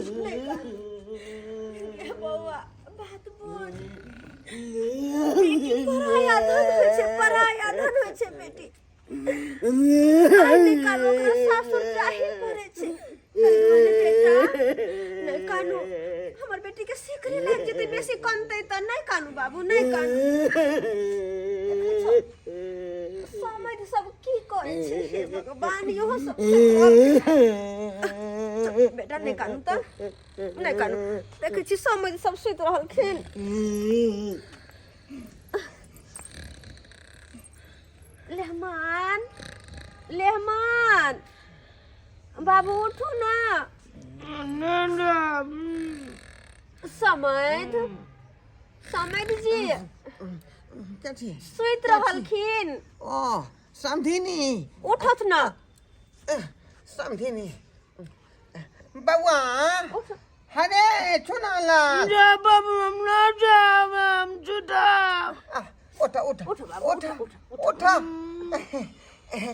नहि कानू हे बौआ, बात बोल। बेटी पराया धन होइ छै, पराया धन होइ छै बेटी। आइ नहि कानू, ओकरा सासुर जाही पड़ै छै। ताहि दुआरे बेटा नहि कानू, हमर बेटी के सिकरे लागि जेतै बेसी कनतै तऽ। नहि कानू बाबू, नहि कानू। देखै छौ समझ सब की करै छै? हे भगवान, इहो सब चुप, बेटा नहि कानू तऽ, नहि कानू। देखै छी समझ सब सुति रहलखिन। लेहमान, लेहमान बाबू, उठू ना। समैध, समैध जी। कथी? सुति रहलखिन। ओ समधिनी। उठत ना। समधिनी बउआ। उठ। हरे चुनालाल। जा बाबू, हम ना जाब, हम छुटाब। उठ उठ। उठ बाबू, उठ। उठ, उठ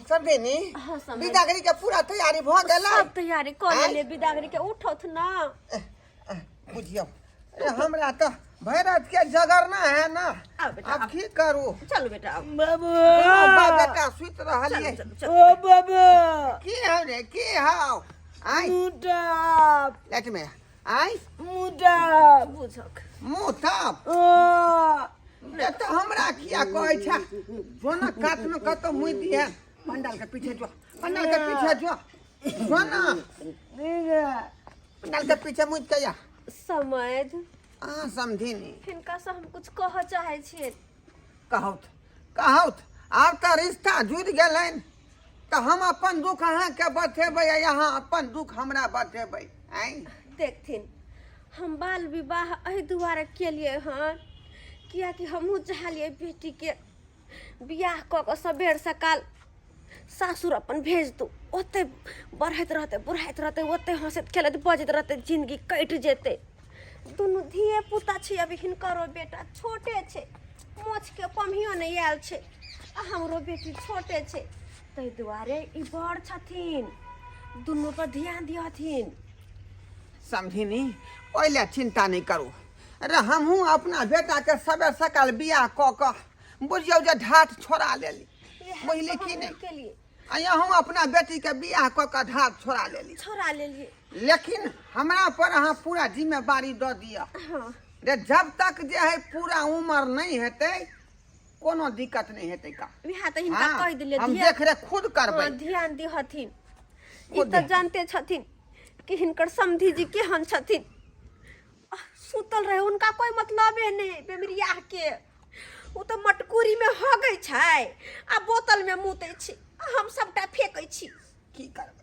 समधिनी। हाँ, समधि। बिदागरी के पूरा तैयारी भऽ गेलै? सब तैयारी कऽ लेलियै बिदागरी के। उठत ना। बुझियौ, अरे हमरा तऽ भरि रात के जगरना है ना। आउ बेटा, आब आउ। की करू? चलू बेटा, आउ। बाबू। दुनू बाप बेटा सुति चलू। रहलियै। चलू चलू। ओ बाबू। की हौ रे, की हौ? आइ मुटाप। लाइट में आइ। मुटाप। बुझक। मुँह ताप। ओ। तऽ हमरा किया कहै छै? जो ना कातमे कतौ मुँह दिहे, पंडाल के पीछे जो, पंडाल के पीछे जो, जो ना। ठीक है। पंडाल के पीछे मुँह के या। समैध। अहाँ समधिनी। हिनका से हम कुछ कहऽ चाहै छियै। कहौथ कहौथ, आब तऽ रिश्ता जुड़ि गेलनि तऽ हम अपन दुख अहाँके बतेबै आ अहाँ अपन दुख हमरा बतेबै, आँय? देखथिन, हम बाल विवाह एहि दुआरे केलियै हन कियाकि हमहूँ चाहलियै बेटीके बियाह कऽ कऽ सबेर सकाल सासुर अपन भेज दू, ओतहि बढ़ैत रहतै बुढ़ैत रहतै, ओतहि हँसैत खेलैत बजैत रहतै, जिन्दगी कटि जेतै। दुनू धिये पुता छै अभी, हिनकरो बेटा छोटे छै, मोछके पम्हियो नहि आयल छै, आ हमरो बेटी छोटे छै। ताहि दुआरे ई बड़ छथिन, दुनू पर ध्यान दिहथिन। समधिनी, ओहि लए चिन्ता नहि करू। अरे हमहूँ अपना बेटाके सबेर सकाल बियाह कऽ कऽ बुझियौ जे ढाठ छोड़ा लेली। इएह बुझली तऽ कि हमहूँ नहि? केलियै। आ अहूँ अपना बेटीके बियाह कऽ कऽ ढाठ छोड़ा लेली। छोड़ा लेलियै। लेकिन हमरा पर अहाँ पूरा जिम्मेवारी दऽ दिअ। हँ। रे जब तक जे है पूरा उमर नहि हेतै, कोनो दिक्कत नहि हेतै का। इएह तऽ हिनका हाँ, कहि देलियै। हम देख रेख खुद करबै। हँ, ध्यान दिहथिन। ई खुद तऽ ध्यान। जानते छथिन कि हिनकर समधी जी केहन छथिन। सुतल रहे, उनका कोई मतलबे नहीं बेमरियाह के। ओ तऽ मटकुरी में हगै छै आ बोतल में मूतै छै, आ हम सबटा फेकै छी। की करबै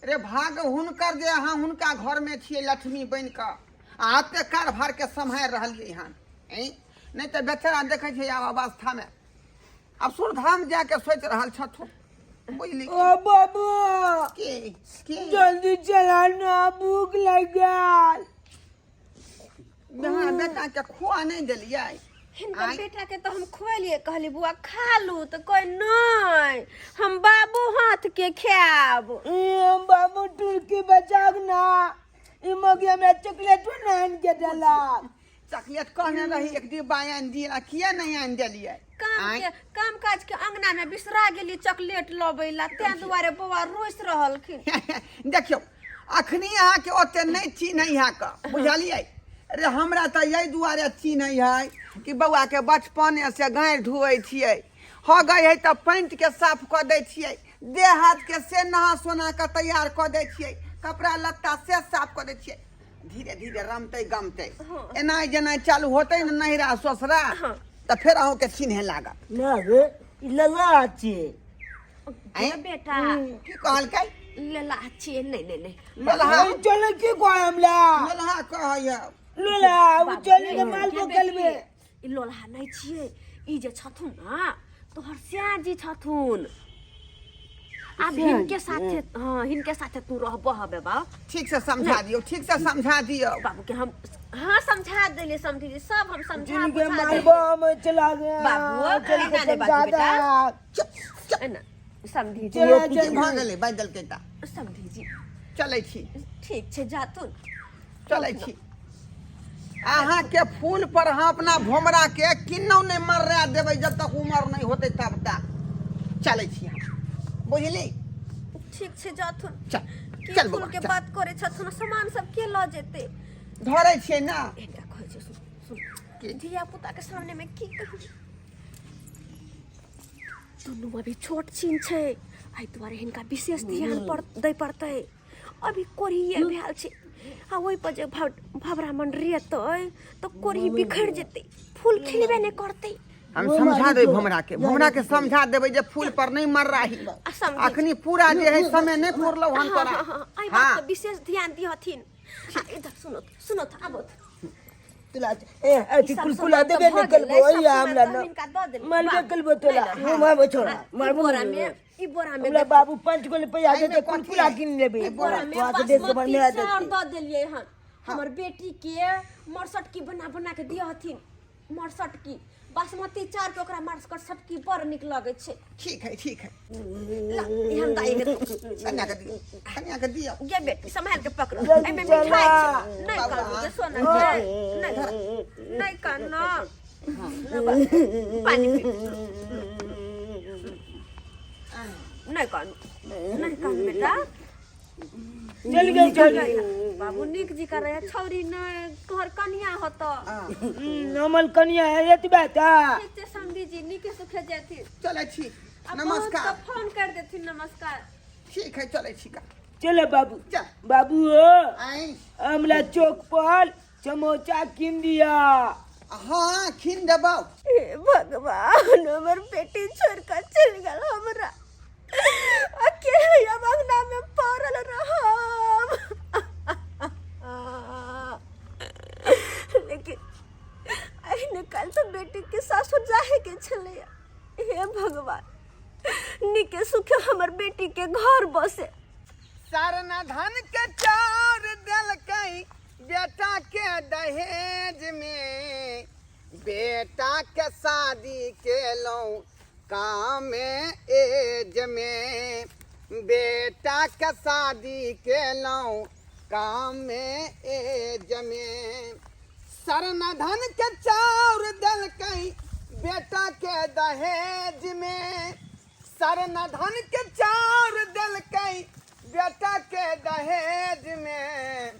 रे भाग हुनकर जे अहाँ हुनका घरमे छियै लक्ष्मी बनि कऽ आ एते कारभारके सम्हारि रहलियै हन। ऐं नहि तऽ बेचारा देखै छै आब अवस्थामे आब सुरधाम जाके सोचि रहल छथुन, बुझली? ओ बाबू। की की? जल्दी चला ना, भूख लग गया। अहाँ बेटाके खुआ नहि देलियै? हिनकर आँय? बेटा के तऽ हम खुएलियै, कहलियै बुआ खा लू, तऽ कहै नहि, हम बाबू हाथ के खायब। ई बाबू टुर्की बचाक ना, ई मगी हमरा चॉकलेट ना आनि के देलक। चॉकलेट कहने रही एक डिब्बा आनि दिअ, किया नहि आनि देलियै? काम आँय? के काम काज के अंगना में बिसरा गेली चॉकलेट लबै ला, तें दुआरे बौआ रोसि रहलखिन। देखियौ, अखनी अहाँके ओते नहि चिन्है है कऽ, बुझलियै? रे हमरा तऽ एहि दुआरे चिन्है है कि बौआके बचपनेसँ गाँरि धोअै छियै, हगै है तऽ पैंटके साफ कऽ दै छियै, देह हाथके से नहा सोना कऽ तैयार कऽ दै छियै, कपड़ा लत्ता से साफ कऽ दै छियै। धीरे धीरे रमतै गमतै, एना जेना चालू होतै ने नैहरा ससुरा, तऽ फेर अहूँके चिन्हे लागत। ना रे, ई लला छै। आँय? बेटा। की कहलकै? लेला छियै? नहि नहि नहि। ललहा। ई चलै की कहै हमरा? ललहा कहैया। लोला ओ चली के माल के बकलबे। ई लोलहा नहि छियै, ई जे छथुन ने तोहर श्याजी छथुन। आब हिनके साथे, हाँ, हिनके साथे तू रहबह बे बाप। ठीक से समझा दियौ, ठीक से समझा दियौ बाबू के। हम हाँ समझा देलियै समझी जी, सब हम समझा जिनके बुझा देलियै। मालबो हम चला गया। बाबू, चल एना के नहि बाजू समझा बेटा। दे। चुप चुप। एना समधी जी। चला की चल। भऽ गेलै? बाजि देलकै तऽ समधी जी। चलै छी। ठीक छै, जाथुन। चलै छी। अहाँके फूल पर हम अपना भोमरा के किन्नौ नहि मररा देबै जब तक उमर नहि होतै तब तक। चलै छी हम, बुझली? ठीक छै, जाथुन। चल। की चल फूल बौआ, के चल। बात करे छथुन, सामान सब के लऽ जेतै? धरै छियै ने। हिनका कहै छै, सुन सुन। की? धिया पुता के सामने में की कहू, दुनू अभी छोट छिन छै, एहि दुआरे हिनका विशेष ध्यान पर दै पड़तै। अभी कोढ़िए भेल छै आ ओहि पर जे भवरा मन रेतै तऽ कोढ़ी बिखरि जेतै, फूल खिलबे नहि करतै। हम समझा देबै भमरा के, भमरा के समझा देबै जे फूल पर नहीं मर रही। आ समझै अखनी पूरा जे है समय नहीं पुरलौ हन तोरा। हाँ, एहि बात हाँ पर विशेष ध्यान दिहथिन। आ इधर सुनो, सुनो, आबो। तोला ए अथी ई सब कुलकुला सामान तऽ देबे भऽ नहि करबो गेलै, सब ओहि सामान हमरा तऽ न हम हिनका दऽ देलियै। मारबे बाबू, करबो तोला। नहि, मुँह मारबो छोड़ा ई मारबो बोरा नहि। में, ई बोरा में हमरा देखू। बाबू 5 गो रुपया एहिमे देते कथी कुलकुला है? किन लेबै। ई बोरा में तोरा से बेच के बासमती बढ़िया चाउर देते। दऽ देलियै हन। हमर बेटी के मरसटकी बना बना के दिहथिन, मरसटकी बासमती चाउर के ओकरा मरसटकी बड़ नीक लगै छै। ठीक है, ठीक है। ला, ई हम दाई के कन्या के दियौ, कन्या के दियौ। गे बेटी, सम्हाल के पकड़ो। जल्दी एहिमे चला। मिठाई छै। नहि बाबा। कानू गे सोना के, नहि नहि कानू। पानी पी। नहि कानू, नहि कानू बेटा। चल गई चल। बाबू नीक जी कर रहे छौरी, नहि तोहर कनिया होतो। नमल कनिया है एतबे ता। ठीक छै समधी जी, नीके सुखे जेथिन। चलै छी। आ नमस्कार। पहुँच कऽ फोन कर देथिन। नमस्कार। ठीक है, चलै छी का। चलो बाबू। चल। बाबू हो। आइ हमरा चौक पर समोसा किन दिया। हाँ, खिन देबौ। हे भगवान, हमर बेटी छोड़ कऽ चलि गेल, हमरा अकेले हम अंगना में पड़ल रहब। लेकिन एहने काल तऽ बेटी के सासुर जाहे के छलैया। हे भगवान, नीके सुखे हमर बेटी के घर बसे। सरना धन के चार देलकै बेटा के दहेज में, बेटा के शादी केलहुँ कामे एज में, बेटा के शादी केलहुँ कामे एज में। सरना धन के चाउर देलकै बेटा के दहेज में, सरना धन के चाउर देलकै बेटा के दहेज में,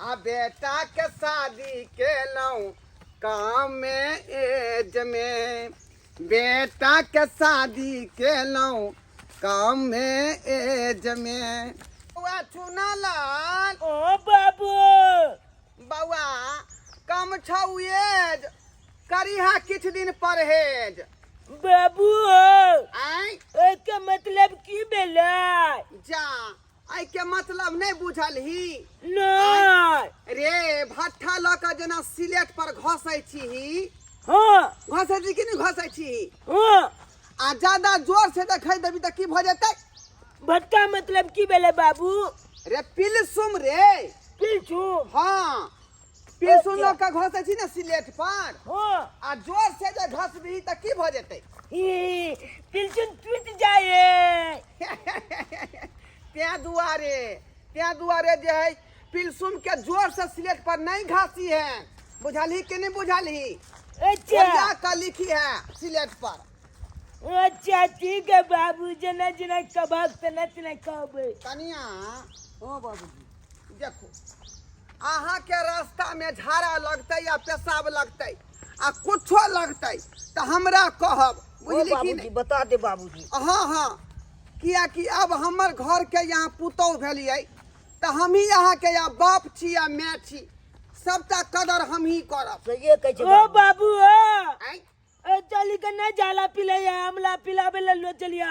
आ बेटा के शादी केलहुँ कामे एज में, बेटा के शादी केलहुँ कामे एज में। बौआ चुनालाल। ओ बाबू। बौआ, कम छौ एज, करिहा किछु दिन परहेज। बाबू। आँय? ओहिके मतलब की भेलै? जा, एहिके मतलब नहि बुझल ही? नहि। रे भट्ठा लऽ कऽ जेना सिलेट पर घसै छीही। हाँ। घसै छी कि नहि घसै छीही? हाँ। आ ज्यादा जोर से देखै देबी तऽ की भऽ जेतै? भट्टा मतलब की भेलै बाबू? रे पिलसुम रे। पिलसुम? हाँ, पिलसुम लऽ कऽ घसै छी ने सिलेट पर। हाँ। आ जोर से जे घसबही तऽ की भऽ जेतै? ई पिलसुम टूटि जाए। तें दुआरे जे है पिलसुम के जोर से सिलेट पर नहीं घासी है, बुझलही कि नहीं बुझलही? अच्छा। ओरिया कऽ लिखी है सिलेट पर। अच्छा, ठीक है बाबू, जेना जेना कहबक तेना तेना कहबै। कनिया। हाँ बाबूजी। देखो, अहाँके रास्ता में झाड़ा लगतै या पेशाब लगतै आ कुछो लगतै तऽ हमरा कहब, ओ बुझली कि बाबूजी। नहि? बता दे बाबूजी। हाँ, कियाकि अब हमर घरके यहाँ पुतोहु भेलियै तऽ हमही अहाँके या बाप छी या माय छी, सबटा कदर हमही करब। सहिए कहै छै। ओ बाबू ओ। आँय? ए चली के नहीं जाला पिलैया, हमला पिलाबे ला लो चलिया।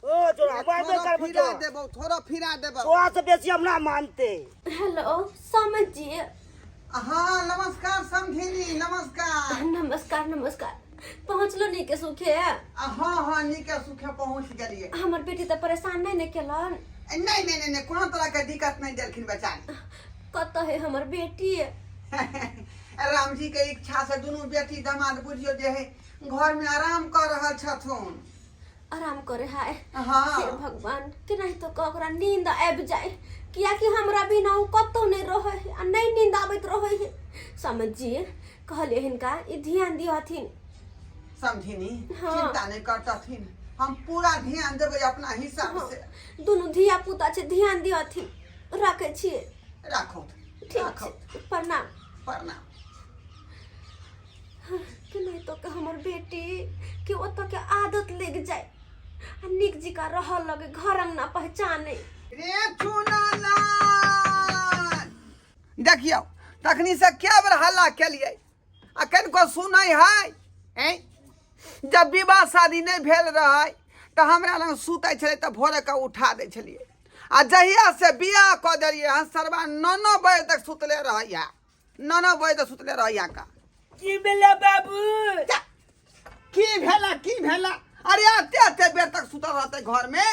ओ तोरा मारबे थोड़ा करबो। फिरा तोरा देबौ, थोड़ा फिरा देबौ। तोरा से बेसी हमरा मानते। हेलो समझ जी। हाँ, नमस्कार समधिनी, नमस्कार। नमस्कार, नमस्कार। पहुँचलो नीके सुखे? हाँ, नीके सुखे पहुँच गेलियै। हमर बेटी तऽ परेशान नहि ने केलन? नहि नहि नहि नहि, कोनो तरह के दिक्कत नहि देलखिन बेचारी। कतऽ है हमर बेटी? राम जी के इच्छा से दुनू बेटी दामाद बुझियो जे है घर में आराम कर रहल छथुन। आराम करे है? हाँ। हे भगवान, केनाहितो कऽ ओकरा नींद आबि जाय, कियाकि हमरा बिना ओ कतहु नहि रहै है आ नहि नींद आबैत रहै है। समझिए कहलिए हिनका ई ध्यान दिहथिन। समझिनी। हाँ। चिंता नहीं करतथिन, हम पूरा ध्यान देबै अपना हिसाब हाँ, से। दुनू धिया पुता छै, ध्यान दिहथिन। राखै छियै। राखो। ठीक राखो। छै, प्रणाम। प्रणाम। कि नहीं तो के हमर बेटी के ओतऽ के आदत लग जाए आ नीक जिका रहऽ लगे, घर अंगना पहचाने। रे चुनालाल, देखियौ तखनी से क्या बेर हल्ला केलियै आ कनिको सुनै है? ऐं जब विवाह शादी नहि भेल रहै तऽ हमरा लग सुतै छलै तऽ भोरे कऽ उठा दै छलियै, आ जहिया से बियाह कऽ देलियै हन सरबा 9-9 बजे तक सुतले रहैया, 9-9 बजे तक सुतले रहैया का। की भेला बाबू? जा, की भेला की भेला? अरे आते आते बेर तक सुतल रहते घर में।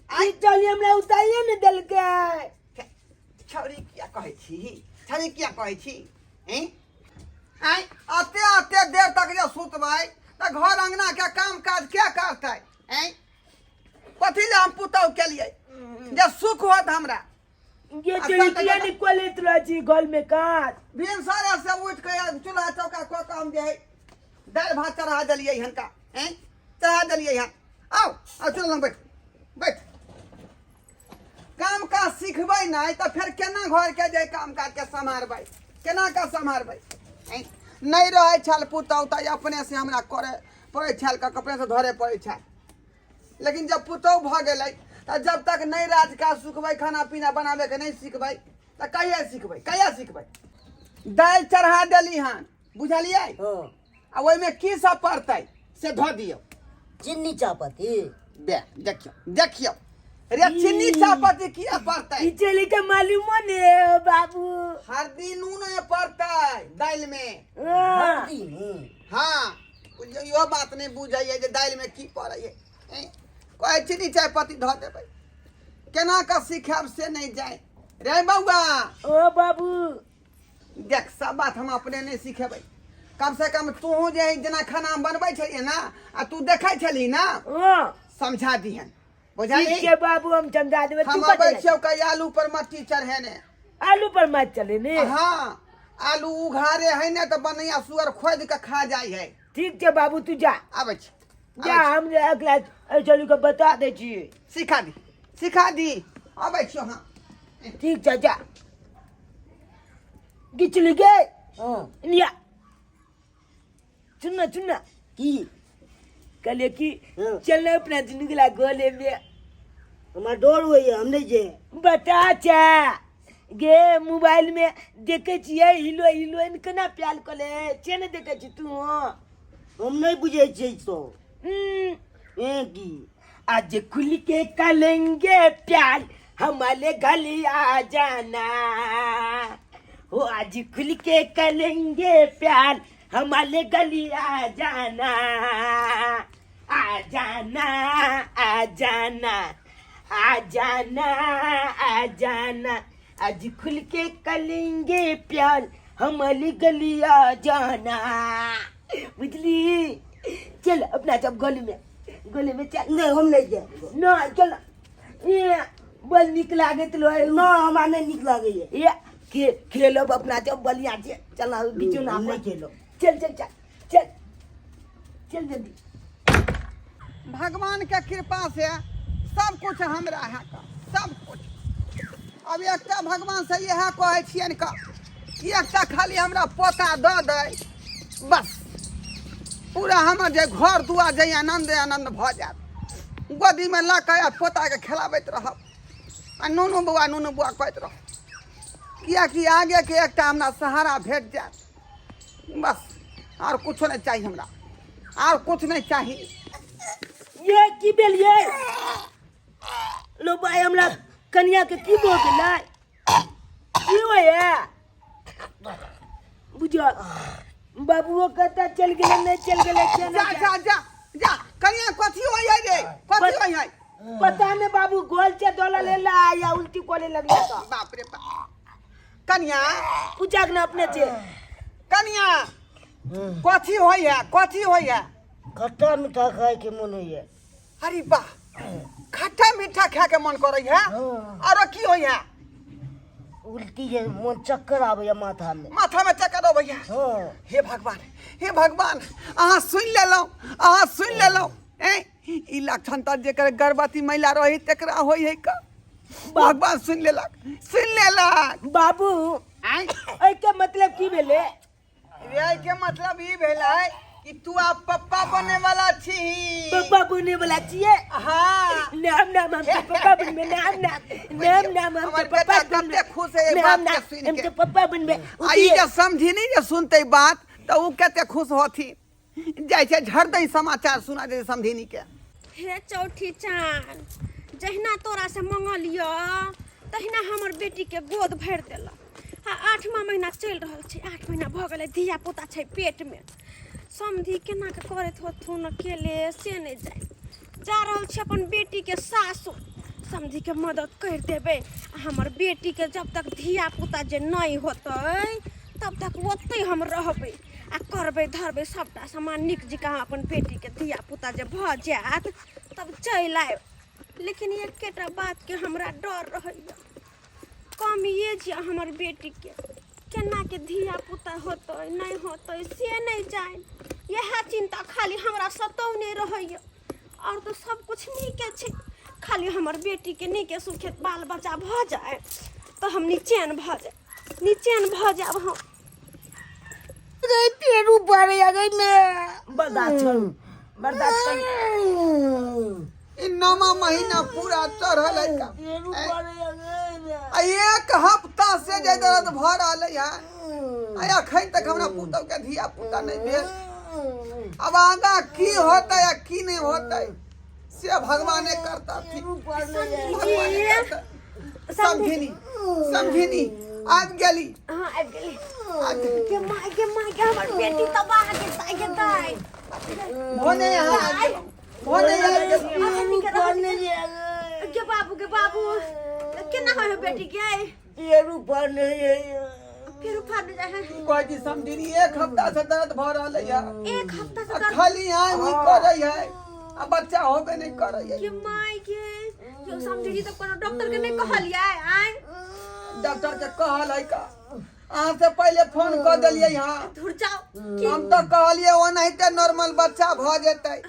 आई चली हमरा उतारिए ने देलकै। छौरी किया कहै छी, छौरी किया कहै छी? हैं आँय आते आते देर तक जे सुतबै तऽ घर अंगना के काम काज के करतै? हैं कथी ले हम पुतहु केलियै जे सुख होत हमरा? ये आ चली सब किया तऽ नहीं कोलेत रह छी घर में काज? भिनसरे से उठि के चूल्हा चौका कऽ कऽ हम जे है दालि भात चढ़ा देलियै हनका, हैं चढ़ा देलियै हन। आउ आउ चूल्हा लग बैठ बैठ। काम काज सिखबै नहि तऽ फेर केना घरके जे काम काजके सम्हारबै, केना कऽ सम्हारबै? हैं नहि रहै छल पुतहु तऽ अपने से हमरा करे पड़ै छल, कऽ अपने से धरे पड़ै छल। लेकिन जब पुतहु भऽ गेलै तऽ जब तक नहि राज काज सिखबै, खाना पीना बनाबैके नहि सिखबै तऽ कहिया सिखबै, कहिया सिखबै? दालि चढ़ा देली हन, बुझलियै? हँ। आ ओहिमे की सब पड़तै से धऽ दियौ। चिन्नी चाहपत्ती। बे देखियौ देखियौ रे, चीनी चाहपत्ती किया पड़तै? ई चली के मालूमो ने हो बाबू। हरदी नून नहि पड़तै दालि में। हाँ। हल्दी नून। हाँ, बुझियौ इहो बात नहि बुझैए जे दालि में की पड़ैए। कहै चीनी चाय पत्ती धऽ देबै, केना कऽ सिखायब से नहि जाय रे बौआ। ओ बाबू। देख सब बात हम अपने नहि सिखेबै, कम से कम तोहूँ जे जेना खाना हम बनबै छलियै ने आ तू देखै छलही ने। हाँ। समझा दिहन, ठीक बुझलिही? छै बाबू, हम समझा देबै। हम तू अबै कतऽ? छियौ कही आलू पर मट्टी चढ़ेने। आलू पर मत चले ने। हाँ, आलू उघारे है ने तऽ बनैया सुअर खोदि कऽ खा जाइ है। ठीक छै बाबू, तू जा। आबै छी। जा। आबै छी। हम जे अगला एहि चलू के बता दै छियै। सिखा दी सिखा दी, आबै छियौ। हाँ। ठीक छै, जा। गिचली गे। हँ। लिया, चुन्ना चुन्ना। की? कहलिए कि हाँ। चल अपना जिंदगी ला गोले में। हमरा डर होइए, हम नहि जे बता चा गे, मोबाइल में देखे छियै हीरो हीरोइन केना प्यार कले से ने देखे छी तू? हम नहि बुझै छियै सब। ए की? आज खुल के करेंगे प्यार, हमारे गली आ जाना हो। आज खुल के करेंगे प्यार, हमारे गली आ जाना, आ जाना, आ जाना, आ जाना, आ जाना। आज खुल के करेंगे प्यार, हमारी गली आ जाना। बुझली? चल अपना सब गली में, गली में चल। नहि, हम नहि जायब। न चल, ए बड़ नीक लागैत रहे। नहि, हमरा नहि नीक लागैए। ए खे खेलब अपना जब बलिया छै, चल ना बीचो ना। हम नहि खेलब। चल चल चल चल चल जल्दी। भगवान के कृपा से सब कुछ हमरा है का सब कुछ। अब एकटा भगवान से इएह कहै छियनि का कि एकटा खाली हमरा पोता दऽ दै, बस पूरा हमर जे घर दुआर जे आनन्द आनन्द भऽ जायत। गोदीमे लऽ कऽ आ पोताके खेलाबैत रहब आ नूनू बौआ नूनू बौआ कहैत रहब, किएकि आगेके एकटा हमरा सहारा भेट जायत, बस आर कुछो नहि चाही हमरा, आर कुछ नहि चाही। ये की भेल ये? लो भाई, हमरा कनिया के की भऽ गेलै? की होइए बुझल बाबुओ कतऽ चलि गेलै? नहि चलि गेलै से जा नहि जा जा जा, कनिया कथी होइ है रे, कथी होइ है? पता नहीं बाबू, गोल से डोला लेला या उल्टी कोले लगला तो। बाप रे बाप, कनिया। पूछाक ना अपने से। कनिया, कथी होइ है, कथी होइ है? खट्टा मीठा खायके मोन होइए। अरे वाह, खट्टा मीठा खाए के मन करे है? हाँ। आरो की होइ है? उल्टी जे मोन चक्कर आबैया माथा में। माथा में चक्कर अबैया? हाँ। हे भगवान, हे भगवान, अहाँ सुनि लेलहुँ, अहाँ सुनि लेलहुँ। ए ई लक्षण तऽ जेकर गर्भवती महिला रही तकरा होइ है का। भगवान सुनि लेलक, सुनि लेलक। बाबू, आँय? एहिके मतलब की भेलै? के मतलब ई भेलै कि तू आब पप्पा बने वाला छी। पप्पा बने वाला छियै? हाँ। नाम नाम हम तो पप्पा बनबे, नाम नाम नाम नाम हम हमर तो पप्पा बेटा बनबे। कते खुश है एहि नाम बात के नाम सुनि हम के। तो पप्पा बनबे। आ ई जे समझिनी जे सुनते बात तऽ ओ कते खुश होथिन। जाइ छै झड़ दै समाचार सुना दे समधिनी के। हे चौठी चान, जहिना तोरा से मंगलियो तहिना हमर बेटी के गोद भरि देलक। आ 8वां महीना चलि रहल छै, 8 महीना भऽ गेलै, धिया पुता छै पेट में। समधि केना के करैत होथुन अकेले से नहि जाय। जा रहल छी अपन बेटी के सासुर, समधि के मदद कर देबै। आ हमर बेटी के जब तक धिया पुता जे नहि होतै तब तक ओतै हम रहबै आ करबै धरबै सबटा सामान नीक जकाँ। अपन बेटी के धिया पुता जे भऽ जायत तब चलि आयब। लेकिन एकेटा बात के हमरा डर रहैया, कम एज यऽ हमर बेटी के, केना के धिया पुता होतै नहि होतै से नहि जानि। इएह चिंता खाली हमरा सतौने रहैया, और तऽ सब कुछ नीके छै। खाली हमर बेटी के नीके सुखे बाल बच्चा भऽ जाय तऽ हम निचैन भऽ जाय, निचैन भऽ जायब हम। रे पेरू पड़े गई में। बर्दाश्त करू, बर्दाश्त करू। ई 9वां महीना पूरा चढ़ल है का। पेरू पड़े गई में। आ एक हफ्ता से जे दर्द भऽ रहल है, आ अखन तक हमरा पुतहु के धिया पुता नहि भेल। अब आगा की होतै आ की नहि होतै से भगवाने करता। भगवाने करता। समझिनी, समझिनी आबि गेली? हाँ, आबि गेली। आबि गेली। गे माय, गे माय, गे हमर बेटी तबाह गे दाय, गे दाय। भने यहाँ आबि गेलहुँ, भने आबि गेलहुँ। गे बाबू, गे बाबू, केना होय है बेटी गे? पेरू पड़े। फेर उफान जाय है। की कहै छी समझिनी, एक हफ्ता से दर्द भऽ रहल है। एक हफ्ता से आ दर्द? खाली आइ उइ करै है आ बच्चा होबे नहि करै है। गे माय गे, यो समझी जी, तऽ कोनो डॉक्टर के नहि कहलियै आइ? डॉक्टर के कहल है का, अहाँ से पहिले फोन कऽ देलियै। हाँ। धुर जाओ की। हम तऽ कहलियै ओनाहिते नॉर्मल बच्चा भऽ जेतै,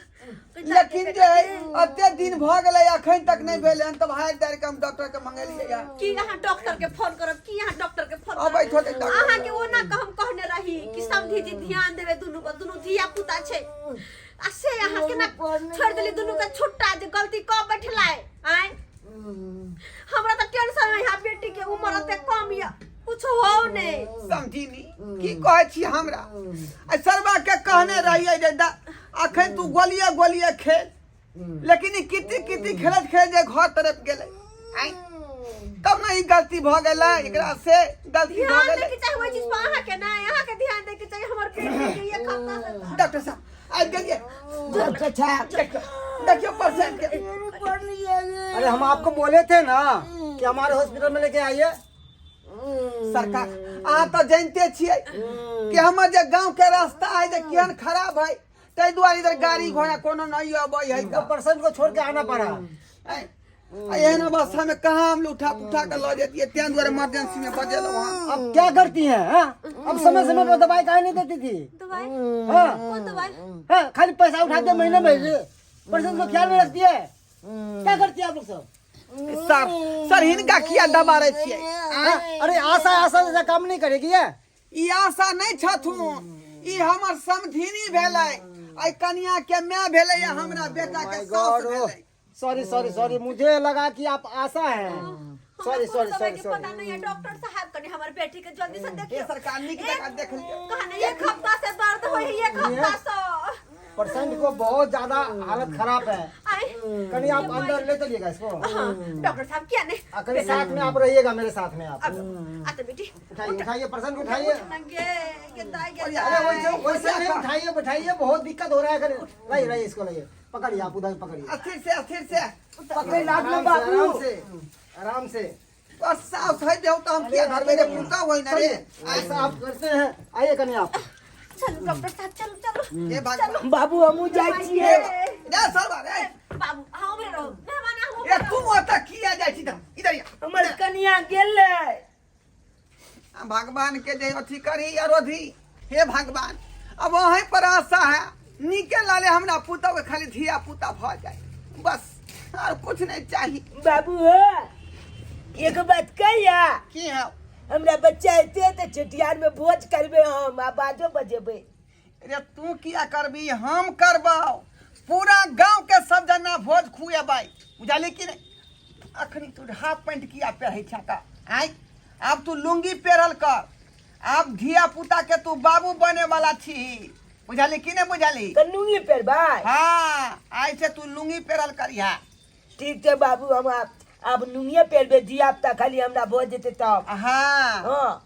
लेकिन जे है एते दिन भऽ गेलै अखन तक नहि भेलै हन, तब हारि दारि के हम डॉक्टर के मंगेलियै हन। की अहाँ डॉक्टर के फोन करब? की अहाँ डॉक्टर के फोन अबै करब? थोड़े डॉक्टर। अहाँ के ओना के हम कहने रही कि समधी जी ध्यान देबै दुनू पर, दुनू धिया पुता छै, आ से अहाँ केना छोड़ि देली दुनू के छुट्टा जे गलती कऽ बैठलै आँय? हमरा तऽ टेंशन है, यहाँ बेटी के उम्र एते कम यऽ, कुछ हो नहीं। समझिनी, की कहै छी हमरा आ सरबा के कहने रहियै जे अखन तू गोलिये गोलिये खेल, लेकिन ई किति किति खेलैत खेलैत जे घर तरफ गेलै आँय, तब ने ई गलती भऽ गेलै, एकरा से गलती भऽ ध्यान गेलै। दैके चाही ओहि चीज पर अहाँके, नहि अहाँके ध्यान दैके चाही हमर बेटी के एक हफ्ता से। डॉक्टर साहब आबि गेलियै? डॉक्टर साहब। देखियौ, देखियौ पेशेंट के। अरे हम आपको बोले थे ना कि हमारे हॉस्पिटल में लेके आइए। सरकार, अहाँ तऽ जानिते छियै कि हमर जे गांव के रास्ता है जे केहन खराब है, ताहि दुआरे इधर गाड़ी घोड़ा कोनो नहीं अबै है। तो पर्सन को छोड़ के आना पड़ा। आँय, आ एहन अवस्था में कहाँ हम उठा पुठा के लऽ जैतियै? ताहि दुआरे इमरजेंसी में बजेलहुँ हँ। अब क्या करती हैं? हाँ? अब समय समय पर दवाई काहे नहीं देती थी? दवाई? हाँ। कौन दवाई? हाँ, खाली पैसा उठाते महीने में, पर्सन को ख्याल नहीं रखती है। क्या करती है आप लोग सब? सर, सर, हिनका किया दबारै छियै? हाँ? अरे आशा आशा जैसा काम नहीं करेगी ये। ई आशा नहि छथुन, ई हमर समधिनी भेलै, एहि कनिया के माय भेलै आ हमरा बेटा के सास भेलै। सॉरी सॉरी सॉरी, मुझे लगा कि आप आशा हैं। सॉरी सॉरी दवाई सॉरी के पता सॉरी। नहीं है। डॉक्टर साहब, कनी हमर बेटी के जल्दी से हे देखियो। सरकार, नीक जकाँ देख लियौ। कहने एक हफ्ता से दर्द होय है, एक हफ्ता से। पेशेंट को बहुत ज्यादा हालत खराब है। आय। कहीं आप अंदर ले चलिएगा इसको। हाँ डॉक्टर साहब, क्या नहीं। आ, कहीं साथ में आप रहिएगा, मेरे साथ में आप। अब आते बेटी। उठाइए, उठाइए, पर्सन को उठाइए। गे गे दाई गे। अरे वैसे वैसे नहीं, उठाइए, बैठाइए, बहुत दिक्कत हो रहा है। लाइए, लाइए इसको, लाइए, पकड़िए आप, उधर पकड़िए। स्थिर से, स्थिर से। पकड़ लाग ना। आराम से, आराम बाबू। से, आराम से। और साफ है देव तो हम किया धरबै रे? पुता होई ना रे। ऐसा आप करते हैं? आइए कहीं आप। चलू डॉक्टर साहब, चलू चलू। हे भगवान। बाबू, हमहूँ जाइ छियै। रे सरवा रे। बाबू, हाँ, उमरे रहो मेहमान, अहाँ ए उमरे रहो। तू ओतऽ किया जाइ छी? इधर, इधर आ। हमर कनिया गेलै। भगवान के जे अथी करी अरोधी। हे भगवान, अब वहीं पर आशा है, नीके लाले हमरा पुतहु के खाली धिया पुता भऽ जाए, बस और कुछ नहीं चाहिए। बाबू हो, एगो बात कहिया? की है? हमरा बच्चा हेतै तऽ छठियार में भोज करबै हम आ बाजो बजेबै। रे तू किया करबी, हम करबौ। पूरा गांव के सब जना भोज खुएबै, बुझली कि नहीं? अखनी तू हाफ पैंट किया पेहरै छा का? आय आब तू लुंगी पेहरल कर, आब धिया पुता के तू बाबू बने वाला छी, बुझली कि नहीं बुझली? तऽ लुंगी पेहरबै? हाँ, आइ से तू लुंगी पेहरल करिहा। ठीक छै बाबू, हम आब लुंगिए पेहरबै, धिया पुता खाली हमरा भऽ जेतै तब। हाँ। हाँ।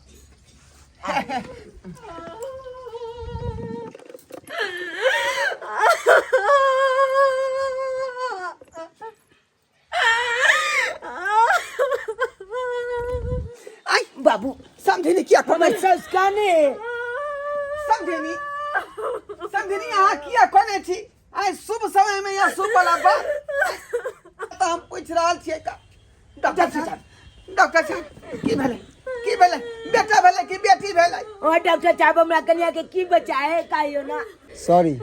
आई बाबू समझेनी किया हमर कोने साउस काने। समझेनी, समझेनी अहाँ किया कोने छी आइ शुभ समय में या शुभ वाला बात तऽ हम पूछि रहल छियै का डॉक्टर साहब, डॉक्टर साहब की भेलै, की भेलै, बेटा भेलै कि बेटी भेलै? ओ डॉक्टर साहब, हमरा कनिया के की बच्चा है कहियो ना। सॉरी,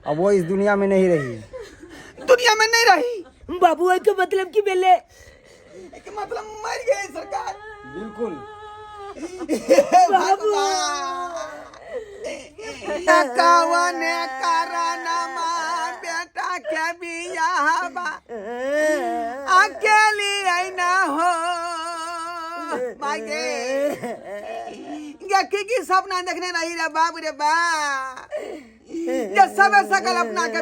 अब वो इस दुनिया में नहीं रही। दुनिया में नहीं रही? बाबू एके मतलब की भेलै? एके मतलब मर गए सरकार। बिल्कुल। बाबू। कवन कारणमा बेटा के बियाहबा अकेली आई ना हो मागे गे, की की सपना देखने रही रे बाप रे बा, जे सबे सकल अपना के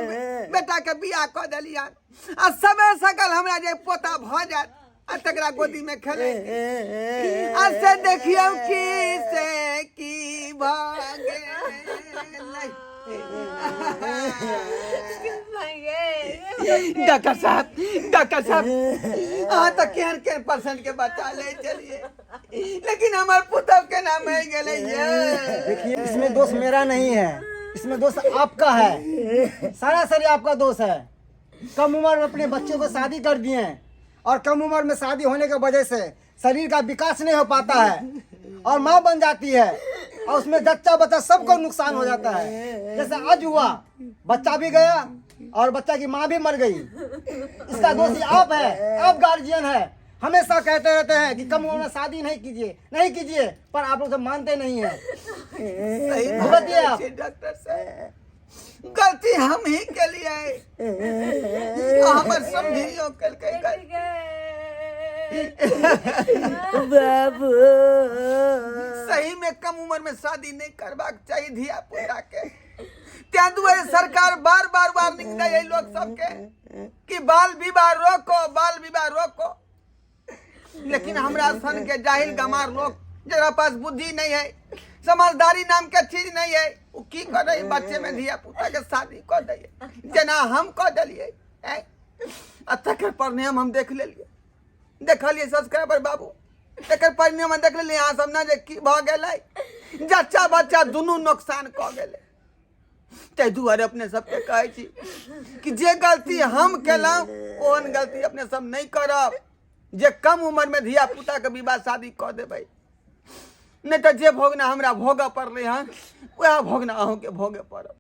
बेटा के बियाह कऽ देलियन आ सबे सकल हमरा जे पोता भऽ जायत आ तकरा गोदी में खेले आ से देखियौ की से की भऽ गेलै। डॉक्टर साहब, डॉक्टर साहब, अहाँ तऽ केहन केहन परसेंट के बच्चा ले चलिए, लेकिन हमर पुतहु के नाम मरि गेलै ये। देखिए, इसमें दोष मेरा नहीं है, इसमें दोष आपका है, सारा सारी आपका दोष है। कम उम्र में अपने बच्चों को शादी कर दिए हैं और कम उम्र में शादी होने की वजह से शरीर का विकास नहीं हो पाता है और माँ बन जाती है और उसमें बच्चा बच्चा सबको नुकसान हो जाता है। जैसे आज हुआ, बच्चा भी गया और बच्चा की माँ भी मर गई। इसका दोषी आप है, आप गार्जियन है। हमेशा कहते रहते हैं कि कम उम्र में शादी नहीं कीजिए, नहीं कीजिए, पर आप लोग सब मानते नहीं हैं। सही भुगतिए आप। डॉक्टर साहब, गलती हम ही के लिए हमर समझियो कल बाबू। सही में कम उम्र में शादी नहीं करबाक चाहिए धिया पुता के। त्या दुआरे सरकार बार बार वार्निंग दै है लोग सबके कि बाल विवाह रोको, बाल विवाह रोको, लेकिन हमरा सन के जाहिल गमार लोग जरा पास बुद्धि नहीं है, समझदारी नाम के चीज नहीं है, वो की करे बच्चे में धिया पुता के शादी कर दै जेना हम कर दिलिए। आ तकर परिणाम हम देख लेलिए, देखलिए सब्सक्राइबर बाबू, तकर परिणाम हम देख लेलिए। अहाँ सब ने जे की भऽ गेलै, जच्चा बच्चा दुनू नुकसान कऽ गेलै। ताहि दुआरे अपने सबके कहै छी कि जे गलती हम केलहुँ ओहन गलती अपने सब नहि करब, जे कम उम्र में धिया पुता के विवाह शादी कऽ देबै, नहि तऽ जे भोगना हमरा भोगऽ पड़लै हन वएह भोगना अहूँके भोगे पड़त।